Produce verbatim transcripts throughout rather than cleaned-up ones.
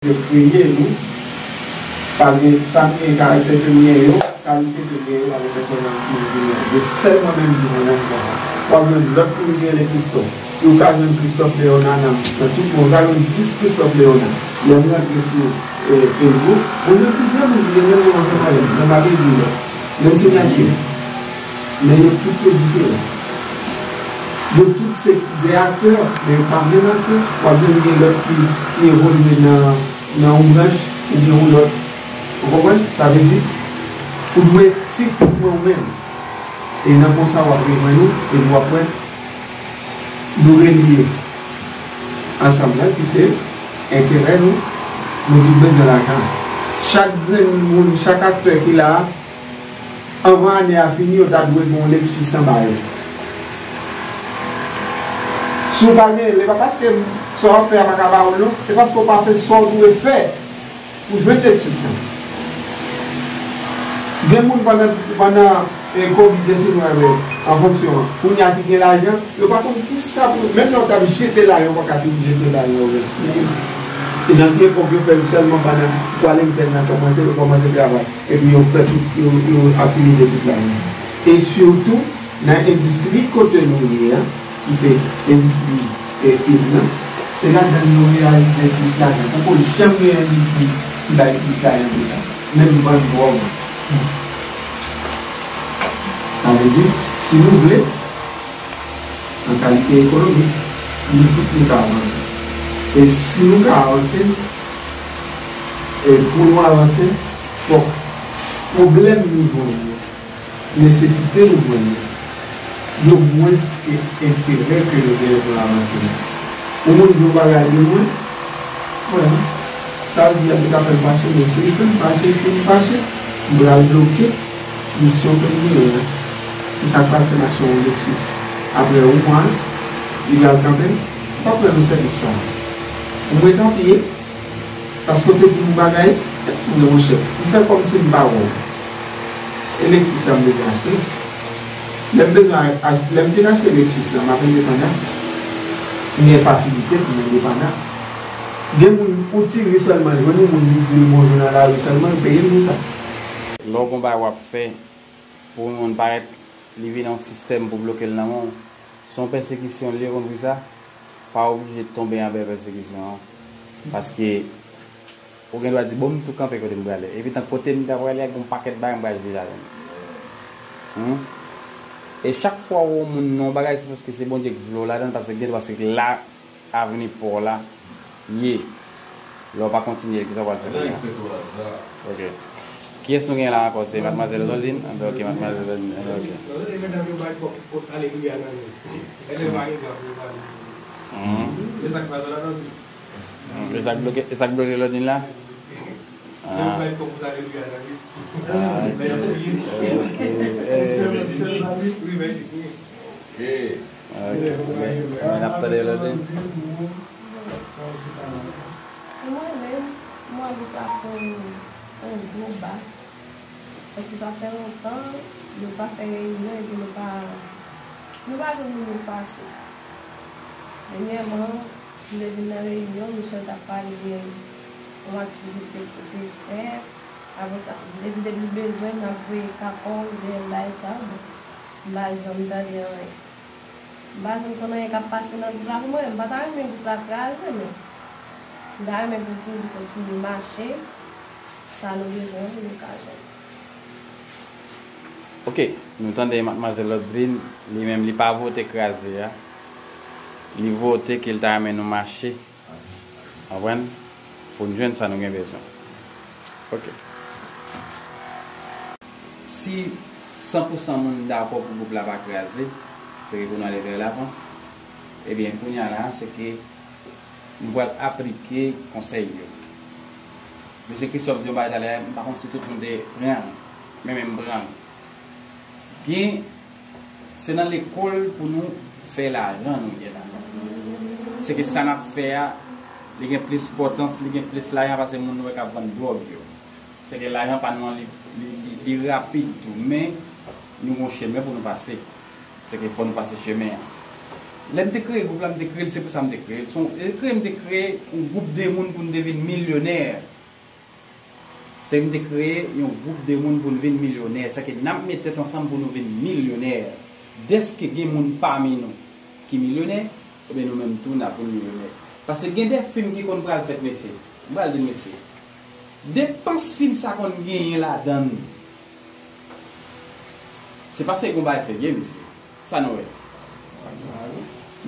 Yo kreye nou, pa gen sa m gen, karaktè ke m gen yo, kalite ke m gen yo, pa gen pèsonèl ki gen yo. Se sèl mwen menm ki konnen m konsa. W ap jwenn lòt moun ki rele Christophe. Ou ka jwenn Christophe Léonard nan, nan tout moun. Ou ka jwenn dis Christophe Léonard. Lè m rantre sou, eh, Facebook, mwen jwenn plizyè moun ki gen menm non ansanm avè m, men m pa bezwen lè. Menm siyati. Men yo tout yo diferan. Yo tout se de aktè, men yo pa menm aktè. W ap jwenn gen lòt ki, ki evolye nan, nan yon branch oubyen yon lòt. Ou konprann? Sa vle di, ou dwe tipikman ou menm. E nan konsa w ap rejwenn ou, epi w ap wè, nou relye ansanm nan, ki se enterè nou, nou tout bezwen lajan. Chak grenn moun, chak aktè ki la a, anvan ane a fini, yo ta dwe gen yon Lexus san ba yo. Si w pa gen, e pa paske sa w ap fè a pa ka ba w l non, e paske w pa fè sa w dwe fè pou jwenn Lexus lan. Gen moun pandan, pandan, eh, Covid, jan si nou wè, an fonksyon an, kounye a ki gen lajan, yo pa konn kisa pou, menm lè w t ap jete lajan, ou pa ka fin jete lajan ou menm. E nan ki epòk yo fè l sèlman pandan Wallington nan kòmanse, yo kòmanse travay. Epi yo fè tout, yo, yo akimile tout lajan. E sitou, nan endistri kote nou ye a, ki se endistri, e, fim nan, se ladan l yo reyalize plis lajan. Poko janm gen endistri ki bay plis lajan ke sa. Menm vann dwòg. Sa vle di, si nou vle, nan kalite ekonomik, nou tout nou ka avanse. E si nou ka avanse, e pou nou avanse, fòk pwoblèm nou jwenn yo, nesesite nou jwenn yo, yo mwens ke enterè ke nou genyen pou n avanse yo. Yon moun di yon bagay de mwen, mwen, sa l di a te ka fè m fache, men si l fè m fache, si m fache, m pral bloke misyon ke m genyen an. Se sa k pral fè m achte yon Lexus. Apre yon mwa, li pral kanpe, m p ap rann ou sèvis sa. Ou mwen tanpri, paske w te di m yon bagay, men monchè, m fè kòmsi m pa wè w. E Lexus sa m bezwen achte. Lè m bezwen ach-, lè m fin achte Lexus la, m ap endepandan. M gen fasilite pou m endepandan. Gen moun, ou tire sèlman, jwenn yon moun, li di l bonjou nan lari sèlman, l peye l pou sa. Lè w gon bagay w ap fè, pou yon moun parèt, li vin yon sistèm pou bloke l nan men w, se yon pèsekisyon l ye, konpri sa, pa oblije tonbe anba pèsekisyon an. Paske ou gen dwa di, "Bon, m tou kanpe kote m prale." Epi tan kote m ta prale a, gen yon pakèt bagay m pral jwenn ladan l. Hmm? E chak fwa ou wè yon moun nan yon bagay, se paske se Bondye ki vle w ladan l, paske gen dwa se la avni pa w la ye. Lè w pa kontinye, kisa w pral fè kounye a? Ok. Kiyès nou gen la ankò? Se Madmwazèl Londine? Anben, ok, Madmwazèl Londine. Anben, ok. Lè medam yo bay twòp alelouya nan men. Lè yo pa gen dwa pou yo pale. Mhm. E sa k pase la, non? Mhm. E sa k bloke, e sa k bloke Londine la? Lè yo bay twòp alelouya nan men. Ah, ok. Lè yo priye. Ok. Sèl, sèl David. Wi, men, wi. Ok. Ah, ok. Men, men n ap tande Londine. Pou mwen menm, m wè gwoup la fè yon, yon gwo ba. Paske sa fè lontan, nou pa fè reyinyon epi nou pa, nou pa jwenn moun yo fasil. Dènyèman, m te vin nan reyinyon, Michel t ap pale de yon aktivite pou te fè. Apre sa, m te di depi l bezwen, m ap voye kakòl oubyen bagay sa yo. Bon, m pa janm tande anyen. M pa janm konn anyen k ap pase nan gwoup la pou mwen. M pa ta renmen gwoup la kraze, men m ta renmen pou l toujou kontinye mache. Sa nou bezwen an pou nou ka jwenn. Ok, nou tande Madmwazèl Londine, li menm li pa vote kraze a. Li vote ke l ta renmen nou mache. Konprann? Pou n jwenn sa nou gen bezwen. Ok. Si san pou san moun dakò pou gwoup la pa kraze, se ke pou nou ale vè lavan. Ebyen, kounye a la, se ke nou pral aplike konsèy yo. Mesye Christophe di yon bagay talè, m pa konn si tout moun te pran l, men, men m pran l. Gen, se nan lekòl pou nou fè lajan nou ye la. Se ke sa n ap fè a, li gen plis pòtans, li gen plis lajan pase moun nou wè k ap vann dwòg yo. Se ke lajan pa nou an, li, li, li, li rapid tou, men nou gon chemen pou nou pase. Se ke fò nou pase chemen an. Lè m te kreye gwoup la, m te kreye l, se pou sa m te kreye l. Se yon, e kreye, m te kreye yon gwoup de moun pou n te vin milyonè. Se m te kreye yon gwoup de moun pou n vin milyonè. Sa ke n ap met tèt ansanm pou nou vin milyonè. Dèske gen moun pami nou ki milyonè, ebyen nou menm tou n ap vin milyonè. Paske gen de fim ki konn pral fèt, mesye. M pral di n, mesye. Depans fim sa konn genyen ladan l. Se paske gen yon bagay serye, mesye. Sa nou wè.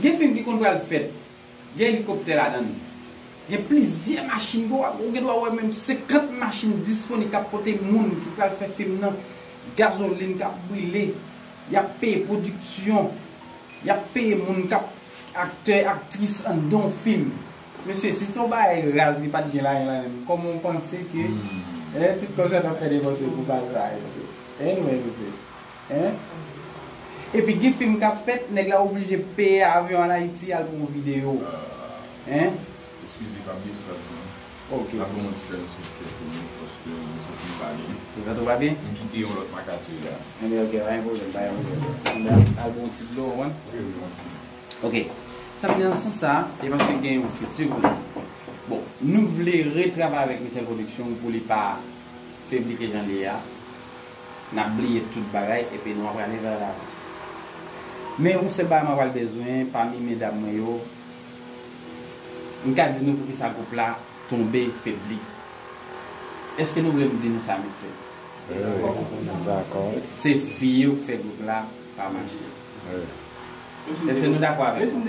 Gen fim ki konn pral fèt. Gen elikoptè ladan l. Gen plizyè machin, bro. Ou gen dwa wè menm senkant machin disponib k ap pote moun ki pral fè fim nan. Gazolin k ap brile. Y ap peye pwodiksyon. Y ap peye moun k ap aktè, aktris anndan yon fim. Mesye, si se yon bagay raz ki pa t gen lajan ladan l, kòman w panse ke, eh, tout kòb sa t ap fè depanse pou bagay sa, mesye? Anyway, mesye. Hein? Epi gen fim k ap fèt, nèg la oblije peye avyon ann Ayiti al pou yon videyo. Hein? Eskize, pa bliye sa w t ap di m. Ok. N ap ban m yon ti pèmisyon pou kèk minit, paske m santi m pa byen. Ou santi w pa byen? M kite yon lòt makati la. Ebyen, ok, pa gen pwoblèm, pa gen pwoblèm. Al bon ti dlo, ou konprann? Ok. Sa vle nan sans sa, e paske gen yon fiti pou nou. Bon, nou vle retravay avèk Michel Production pou li pa febli ke jan l ye a. N ap bliye tout bagay, epi nou ap prale vè lavan. Men yon sèl bagay mwen pral bezwen, pami medam mwen yo, m ka di nou poukisa gwoup la tonbe, febli. Èske nou vle m di nou sa, mesye? Wi, dakò. Se fi yo k fè gwoup la pa mache. Wi. Èske nou dakò avèk sa? Wi.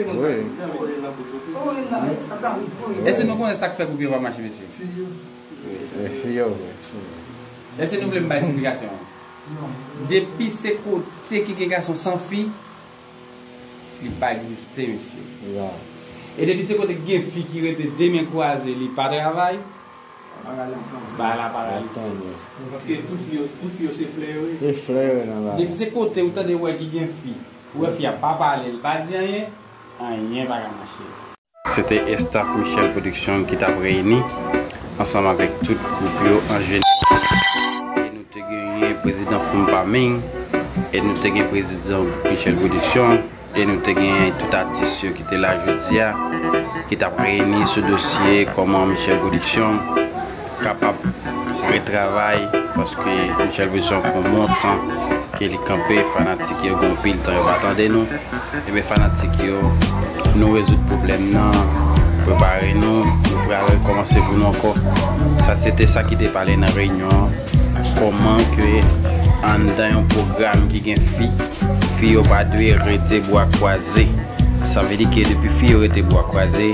Èske nou konnen sa k fè gwoup yo pa mache, mesye? E fi yo, wi. Èske nou vle m bay esplikasyon an? Depi se kote ki gen gason san fi, li pa egziste, mesye. E depi se kote ki gen fi ki rete de men kwaze, li pa travay, bagay la paralize. Paske tout fi yo, tout fi yo se flè yo ye. Se flè yo nan la. Depi se kote ou tande wè ki gen fi, ou wè fi a pa pale, li pa di anyen, anyen pa ka mache. Se te estaf Michel Production ki t ap reyini ansanm avèk tout gwoup yo an jeneral. E nou te genyen prezidan Foum Paming, e nou te gen prezidan gwoup Michel Production, e nou te genyen tout atis yo ki te la jodi a, ki t ap reyini sou dosye kòman Michel Production kapab retravay, paske Michel Production fè yon bon tan ke li kanpe, fanatik yo gen anpil tan yo pa tande nou. Ebyen, fanatik yo, nou rezoud pwoblèm nan, prepare nou, nou pral rekòmanse pou nou ankò. Sa se te sa ki te pale nan reyinyon an, kòman ke anndan yon pwogram ki gen fi, fi yo pa dwe rete bwa kwaze. Sa vle di ke depi fi yo rete bwa kwaze,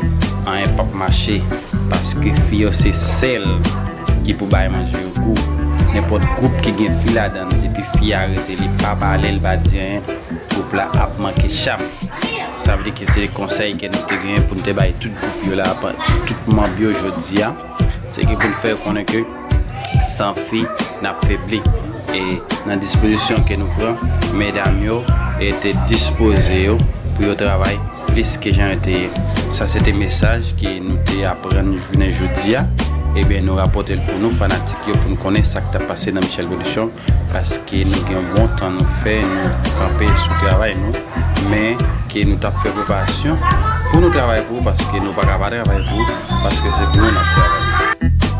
anyen p ap mache. Paske fi yo se sèl ki pou bay manje yo gou. Nenpòt gwoup ki gen fi ladan l, depi fi a rete, li pa pale, li pa di anyen, gwoup la ap manke chap. Sa vle di ke se konsèy ke nou te genyen pou nou te bay tout gwoup yo la, tout manm yo jodi a, se ke pou n fè yo konnen ke san fi, n ap febli. E nan dispozisyon ke nou pran, medam yo, e te dispoze yo pou yo travay plis ke jan yo te ye. Sa se te mesaj ke nou te aprann jounen jodi a. Ebyen, nou rapòte l pou nou, fanatik yo, pou n konnen sa k t ap pase nan Michel Production, paske nou gen yon bon tan nou fè, nou kanpe sou travay nou, men ke nou t ap fè preparasyon pou nou travay pou ou, paske nou pa ka pa travay pou ou, paske se pou ou n ap travay.